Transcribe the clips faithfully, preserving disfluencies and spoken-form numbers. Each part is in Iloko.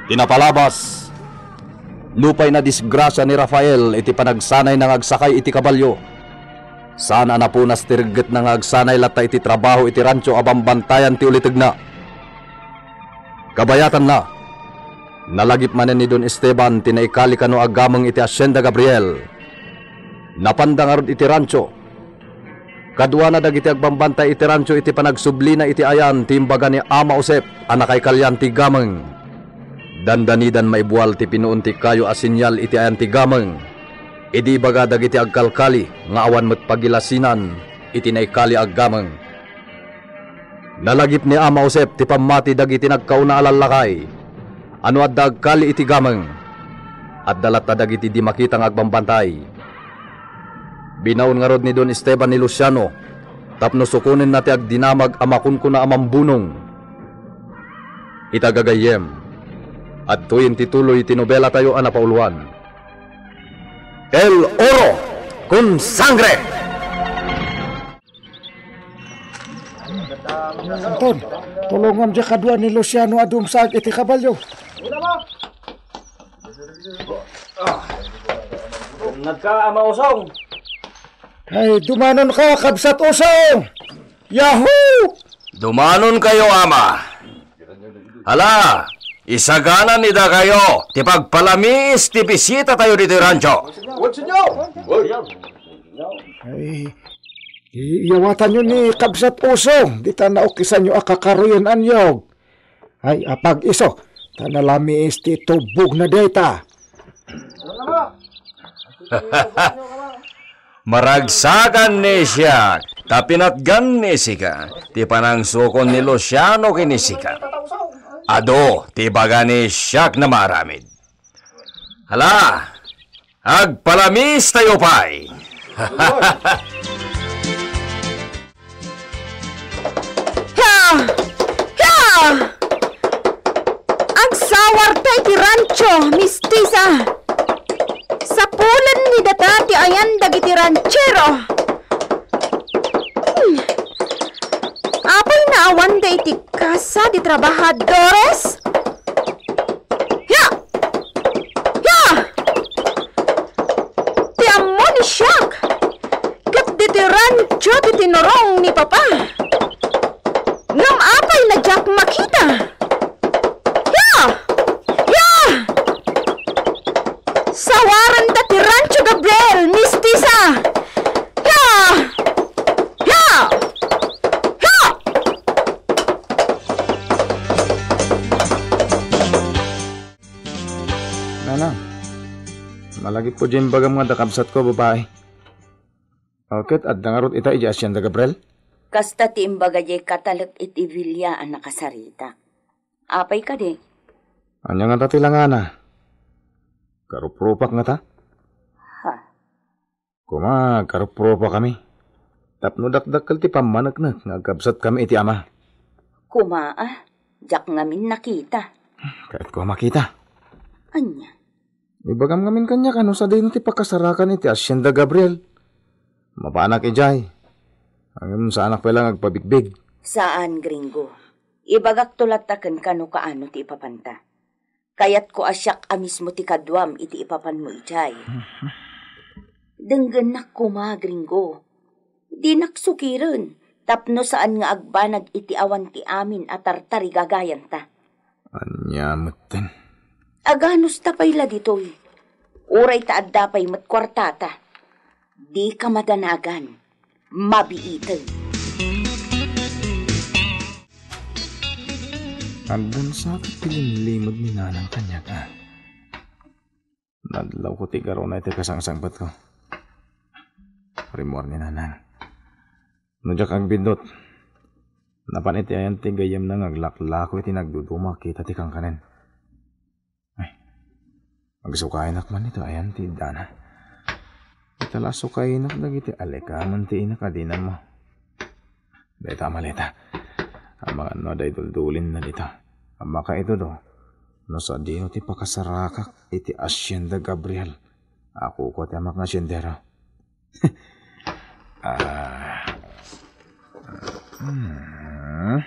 Ti napalabas, nupay nadisgrasia ni Rafael iti panagsanayna nga agsakay iti kabalio, saan a napunas ti reggetna nga agsanay latta iti trabaho iti rancho a bambantayan ti ulitegna. Kabayatanna, nalagip manen ni Don Esteban ti naikali kano a gameng iti Hacienda Gabriel. Napanda ngarud iti rancho. Kaduana dagiti agbambantay iti rancho iti panagsublina iti ayan ti imbaga ni Ama Josep a nakaikalian ti gameng. Dandanidan maibual ti pinuon ti kayo a senial iti ayan ti gameng. Idi ibaga dagiti agkalkali nga awan met pagilasinan iti naikali a gameng. Nalagip ni Ama Josep ti pammati dagiti nagkauna a lallakay a no adda agkali iti gameng, adda latta dagiti di makita nga agbambantay. Binaon ngarud ni Don Esteban ni Luciano tapno sukonenna ti agdinamag a makunkuna a mambunong. Ita gagayyem, adtoyen ti tuloy ti nobelatayo a napauloan. El Oro con Sangre! Anton, tulongam diay kadua ni Luciano a dumsaag iti kabalio. Nagka, Ama Usong. Ay, dumanonka, Kabsat Usong! Yahoo! Dumanonkayo, Ama. Hala, isaganan ida kayo ti pagpalamiis ti bisitatayo ditoy rancho. Ay, i-, iyawatanyo ni Kabsat Usong, dita naukisanyo a kakaroyen anyog. Ay, apag-iso, ta nalamiis ti tubbogna dayta. Maragsakan ni siak, ta pinatgan ni sika ti panangsukon ni Luciano ken ni sika. Adu ti ibaga ni siak a maaramid. Hala, agpalamiistayo pay. Hia! Hia! Agsawarta iti rancho, mistisa. Sapulen ni data ti ayan dagiti ranchero. Hmm. Apay naawanda iti Casa de Trabajadores? Hia! Hia! Ti ammo ni siak, ket ditoy rancho ti tinurong ni Papa. Ngem apay na diak makita? Hia! Hia! Sawarenta ti Rancho Gabriel, mistisa! Hia! Hia! Hia! Nanang, malagipko diay imbagam nga adda kabsatko a babai. O, ket adda ngarud ita idiay Hacienda Gabriel? Kasta ti imbaga diay katalek iti villa a nakasaritak. Apay kadi? Ania ngata ti langana? Karuprupak ngata? Ha? Koma, agkaruprupakami. Tapno dakdakkel ti pammaneknek nga agkabsatkami iti ama. Koma, a, diak ngamin nakita. Kayatko a makita. Ania? Ibagam ngamin kaniak a no sadino ti pakasarakan iti Hacienda Gabriel. Mapanak idiay. Ngem saanak pay la nga agpabigbig. Saan, Gringo. Ibagakto latta kenka no kaano ti ipapanta. Kayatko a siak a mismo ti kaduam iti ipapanmo idiay. Denggennak koma, Gringo. Dinak sukiren tapno saan nga agbanag iti awan ti amin a tartarigagayanta. Ania metten? Aganusta pay la ditoy. Uray ta adda pay met kuartata. Dika madanagan. Mabiiten. Agdansa ti limlimed ni Nanang kaniak, a. Nadlawko ti garuna iti kasangsangpetko. Rimmuar ni Nanang. No diak agbiddut, napan iti ayan ti gayyemna nga aglaklako iti nagduduma a kita ti kankanen. Ay, agsukaynak man iti ayan ti iddana. Ita la sukaynak dagiti alikamen ti inak a dinammo. Dayta a maleta. Amangan no adda iduldulinna dita. Ammaka ito do. No sadino ti pakasarakak iti Hacienda Gabriel. Ako ko ti amak nga haciendero. Ah. Hmm.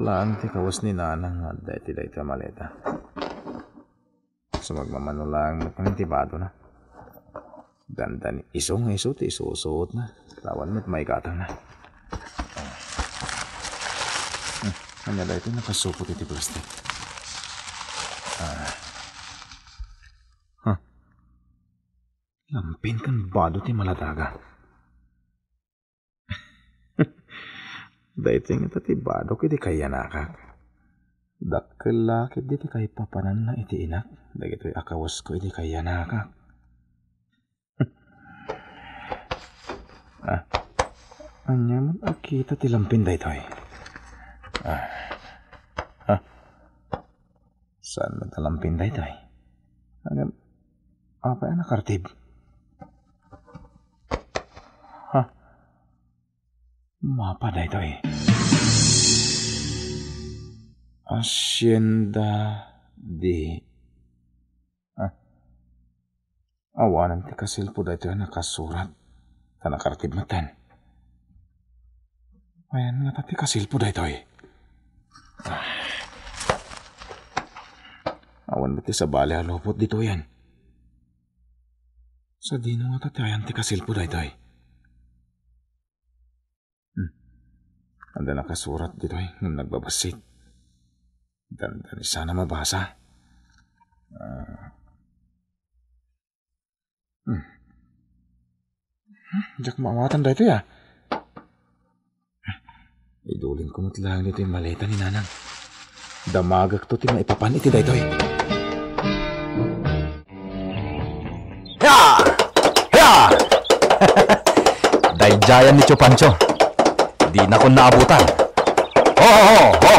Saan ti kawes ni Nanang nga adda iti daytoy a maleta? Sumagmamano laeng met ngamin ti badona. Dandani isu nga isu ti isusuotna. Awan met maigatangna. Hmm, ania daytoy nakasupot iti plastik? Ah. Huh. Lampin ken bado ti maladaga. Daytoy ngata ti badok idi kayanakak. Dakkel la ketdi ti kaipapananna iti inak dagitoy a kawesko idi kayanakak. Ah, ania met a kita ti lampin daytoy? Ah. Ah. Saan met a lampin daytoy? Ngem, apay a nakartib? Ha? Mapa daytoy. Hacienda di, ah, awanen ti kasilpo daytoy a nakasurat. Ta nakartib metten. Ayan ngata ti kasilpo daytoy. Ah. Awan met ti sabali a lupot ditoyen. Sadino ngata ti ayan ti kasilpo daytoy? Hmm. Adda nakasurat ditoy ngem nagbabassit. Dandani sana mabasa. Ah. Hmm. Hmm, diak maawatan daytoy, ah. Idulinko met laeng ditoy maleta ni Nanang. Damagekto ti maipapan iti daytoy. Ya! Ya! Daydiayen ni Tio Pancho. Dinakon naabutan. Ho, ho, ho!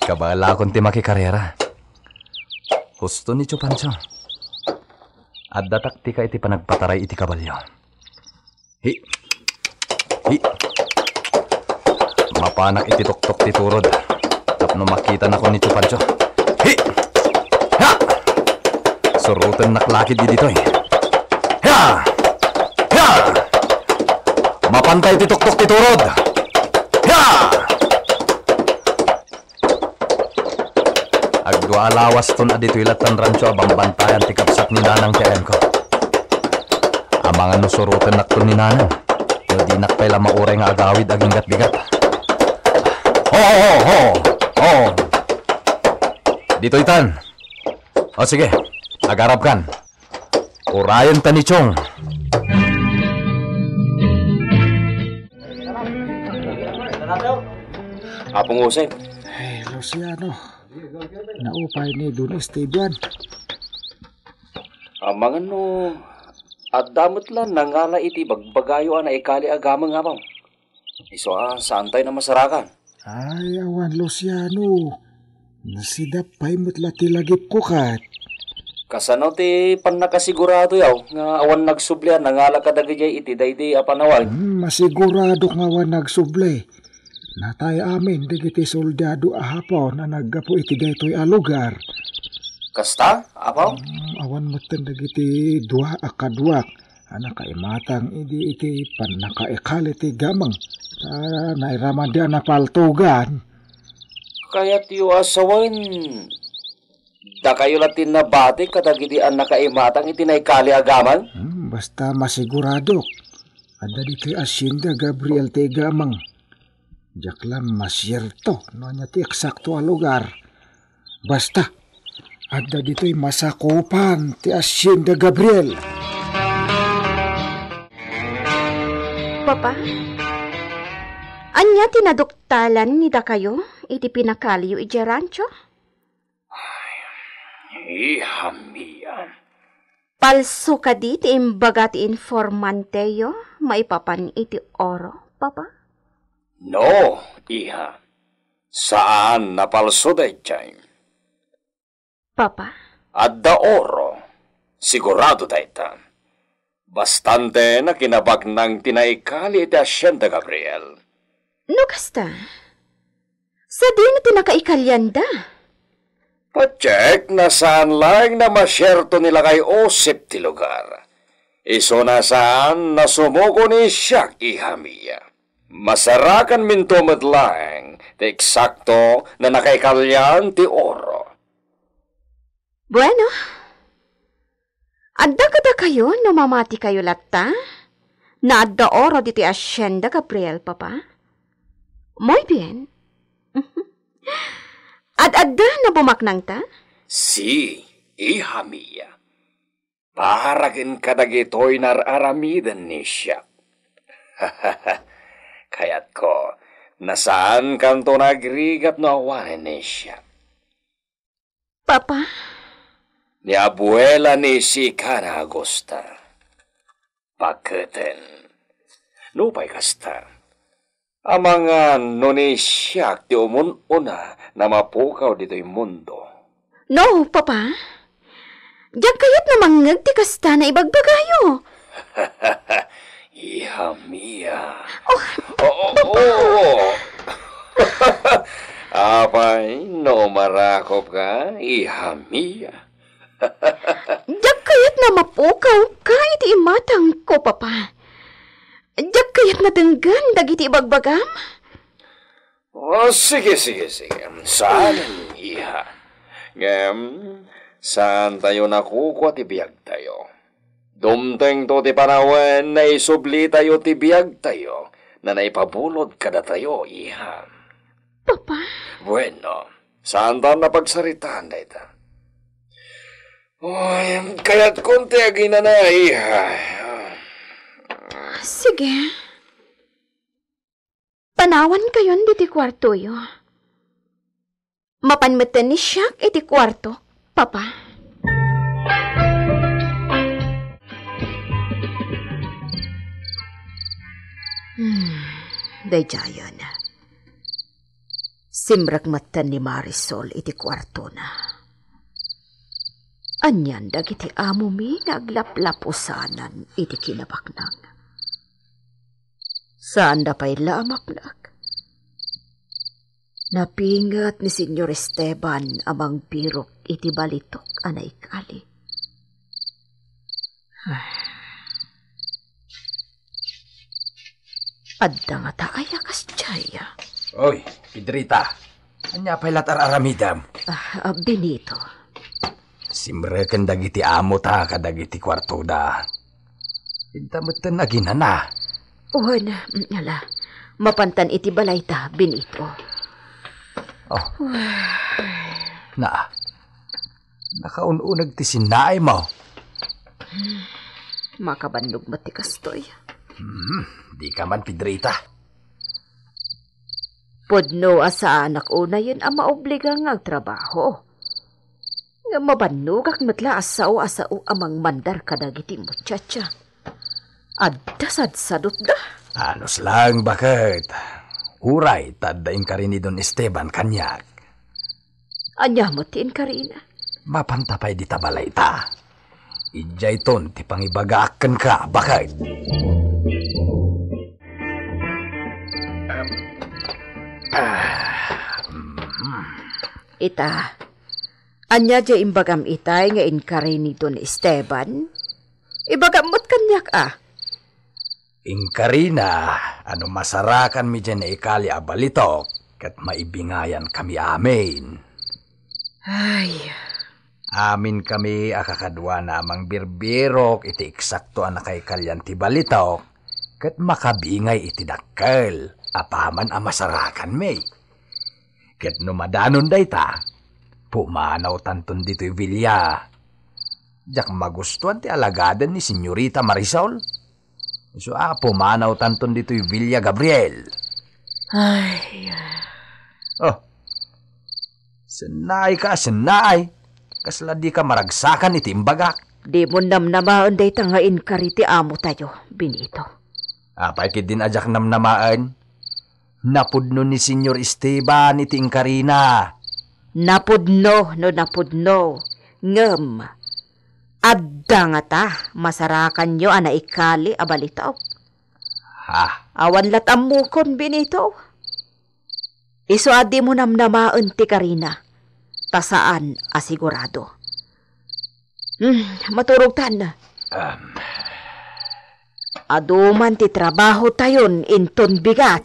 Kabaelakon ti makikarera. Husto ni Tio Pancho. Adda taktika iti panagpataray iti kabalio. Hi! Hi! Mapanak iti tuktok ti turod tapno makitanakon ni Tio Pancho. Hi! Ha! Surotennak la ketdi ditoy. Ha! Ha! Mapanta iti tuktok ti turod. Ha! Agdua a lawaston a ditoy lattan rancho a bambantayan ti kabsat ni Nanang ti ayanko. Amangan no surotennakton ni Nanang, no dinak pay la mauray nga agawid aginggatdigat. Ho, ho, ho, ho! Ditoy tan. O sige, agarabkan. Urayen ta ni Chong. Apong Joseph. Ay, Luciano. Naupay ni Don Esteban. Amangan no adda met la nangala iti bagbagayo a naikali a gameng, Apong. Isu a, saantayo a masarakan. Ay, awan, Luciano. Nasidap pay met la ti lagipko ket. Kasano ti pannakasiguradoyo nga awan nagsubli a nangala kadagiti iti daydi a panawen? Hmm, masigurado nga awan nagsubli. Natay amin dagiti soldado a Hapon a naggapu iti daytoy a lugar. Kasta, Apo? Hmm, awan metten dagiti dua a kaduak a nakaimatang idi iti pannakaikali ti gameng, ta nairamanda a napaltogan. Kayatyo a sawen, dakayo la ti nabati kadagidi a nakaimatang iti naikali a gameng? Hmm, basta masiguradok, adda ditoy Hacienda Gabriel ti gameng. Diak la masierto no ania ti eksakto a lugar. Basta, adda ditoy masakupan ti Hacienda Gabriel. Papa, ania ti naduktalan ni dakayo iti pinakaliyo idiay rancho? Ay, iha mia. Palso kadi ti imbaga ti informanteyo maipapan iti oro, Papa? No, iha. Saan a palso daydiay. Papa? Adda oro. Sigurado dayta. Bastante a kinabagnang ti naikali iti Hacienda Gabriel. No kasta, sadino ti nakaikalianda? Patiek, no saan laeng a masierto ni Lakay Joseph ti lugar. Isuna saan a sumuko ni siak, iha mia. Masarakanminto met laeng ti eksakto a nakaikalian ti oro. Bueno, adda kadakayo no mamatikayo latta? Naadda oro ditoy Hacienda Gabriel, Papa? Muy bien. Ad-adda no bumaknangta? Si, iha mia. Para ken kadagitoy nga ar-aramiden ni siak. Kayatko, no saankanto nga agrigat no awanen ni siak. Papa? Ni abuela ni Sikana a gusto. Paketen. Nupay kasta, amangan no ni siak ti umun-una a mapukaw ditoy mundo. No, Papa. Diak kayat a mangngeg ti kasta nga ibagbagayo. Iha mia. Oh, oo, Papa. Oo. Apay, no umarakopka, iha mia. Diak kayat a mapukawka iti imatangko, Papa. Diak kayat a denggen dagiti ibagbagam. Oh, sige, sige, sige. Saanen, iha. Ngem, saantayo a kukua ti biagtayo. Dumtengto ti panawen nga isublitayo ti biagtayo a naipabulod kadatayo, iha. Papa? Bueno, saantayo a pagsaritaan dayta. Oy, kayatko ti aginana, iha. Sige. Panawankayon ditoy kuartoyo. Mapan metten ni siak iti kuarto, Papa. Hmm, daydiayen. Simrek metten ni Marisol iti kuartona. Anian dagiti amomi nga aglaplapusanan iti kinabaknang? Saanda pay la a mapnek. Napinget ni Señor Esteban a mangbirok iti balitok a naikali. Adda ngata aya kasdiay? Oy, Pedrita, ania pay la ti ar-aramidem? Ah, ah, Benito. Simreken dagiti amota kadagiti kuartoda. Inta metten aginana. Wen, mm, ala, mapantan iti balayta, Benito. Oh. Na, nakaun-uneg ti sinnaaymo. Makabannog met ti kastoy. Hmm, dika man, Pedrita. Pudno a saanak unayen a maobliga nga agtrabaho. Ngem mabannogak met la a sao a sao a mangmandar kadagiti muchacha. Adda sadsadutda. Anus laeng, baket. Uray ta adda inkari ni Don Esteban kaniak. Ania met ti inkarina? Mapanta pay dita balayta. Idiayton ti pangibagaak kenka, baket. Ah, mhm. Ita, ania diay imbagam itay nga inkari ni Don Esteban? Ibagam met kaniak a. Inkarina a no masarakanmi diay naikali a balitok, ket maibingayankami amin. Ay. Aminkami a kakaduana a mangbirbirok iti eksakto a nakaikalian ti balitok, ket makabingay iti dakkel apaman a masarakanmi. Ket no madanon dayta, pumanawtanton ditoy villa. Diak magustuan ti alagaden ni Señorita Marisol. Isu a pumanawtanton ditoy villa, Gabriel. Ay. Oh. Sennaay ka, sennaay. Kasla dika maragsakan iti imbagak. Dimo namnamaen dayta nga inkari ti amotayo, Benito. Apay ketdin a diak namnamaen? Napudno ni Señor Esteban iti inkarina. Napudno no napudno, ngem adda ngata masarakanyo a naikali a balitok. Ha? Awan lat ammokon, Benito. Isu a dimo namnamaen ti karina, ta saan a sigurado. Hmm, maturogtan. Um, Adu man ti trabahotayon inton bigat.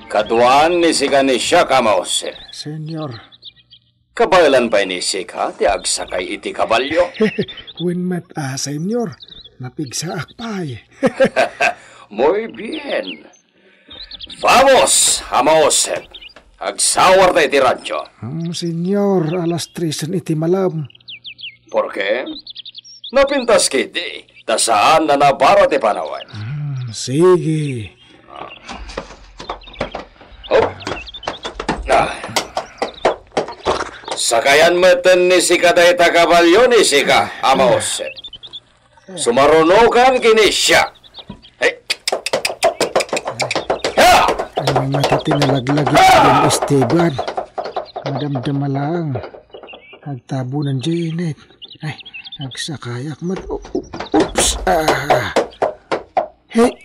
Kaduan ni sika ni Siak, Ama Jose. Señor. Kabaelan pay ni sika ti agsakay iti kabalio? Wen met a, Señor. Napigsaak pay. Muy bien. Vamos, Ama Josep. Agsawarta iti rancho. Hmm, Señor, alas tresen iti malem. Porke? Napintas ketdi, ta saan a nabara ti panawen. Hmm, sige. Hop. Ah. Sakayan metten ni sika dayta kabalio ni sika, Ama Josep. Sumarunokan ken ni Siak. Hey. Ha! Ay, nga ta tinalaglagi ni Don Esteban. Madamdama laeng. Agtabunan diay init. Ay, agsakayak met. O-, o-, oops. Ah. Hey.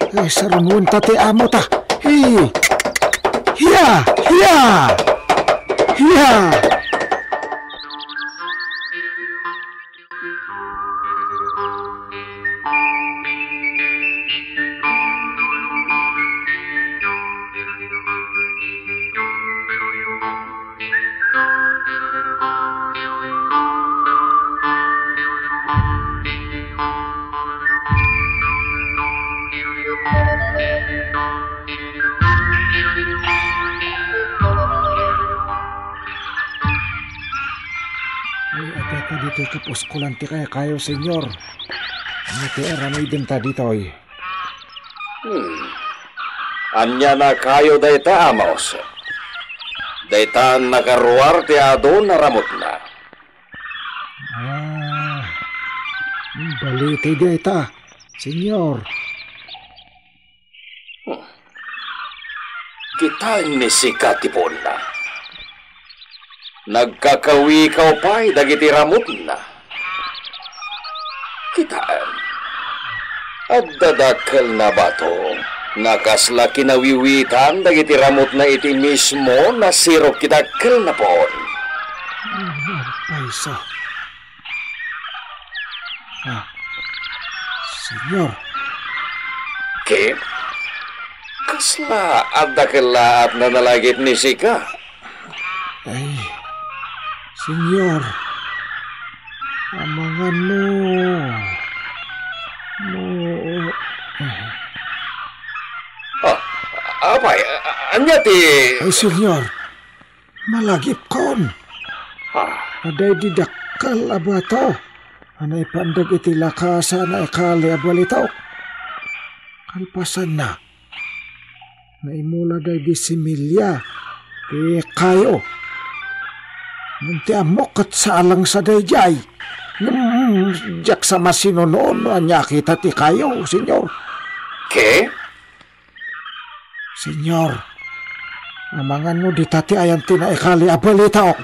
Ay, sarunoen ta ti amo ta. Hey. Hiya! Hiya! Hiya! Ay, adda ta ditoy kapuskolan ti kaykayo, Señor. Ania ti aramidenta ditoy? Hmm. Anianakayo dayta, Ama Jose? Dayta nakaruar ti adu a ramutna. Ah, balite dayta, Señor. Hmm. Kitaem ni sika ti puonna. Nagkakawikaw pay dagiti ramutna. Kitaem. Adda dakkel a bato nga kasla kinawiwitan dagiti ramutna iti mismo nasirok ti dakkel a puon. Agpayso. Ah, Señor. Kim? Kasla adda kellaat nanalagip ni sika? Ay, Señor. Amangan no. No. Ah, apay, a-, ania ti... Ay, Señor. Malagipkon. Ah. Adda idi dakkel a bato a naipandeg iti lakasa a naikali a balitok. Kalpasanna, naimula daydi similya ti kayo. Ngem ti ammok ket saan laeng sa daydiay. Ngem diak sa masinuno no ania a kita ti kayo, Señor. Ke? Señor, amangan no dita ti ayan ti naikali a balitok.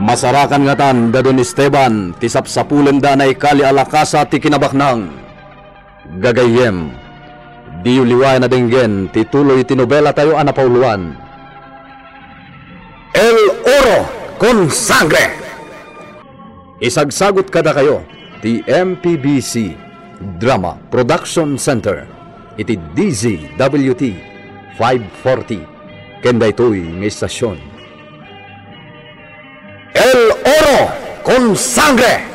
Masarakan ngatan da Don Esteban ti sapsapulenda a naikali a lakasa ti kinabaknang. Gagayyem, diyo liwayan a denggen ti tuloy ti nobelatayo a napauloan. El Oro con Sangre. Isagsagut kadakayo ti M P B C Drama Production Center iti D Z W T five forty ken daytoy nga istasion. El Oro con Sangre.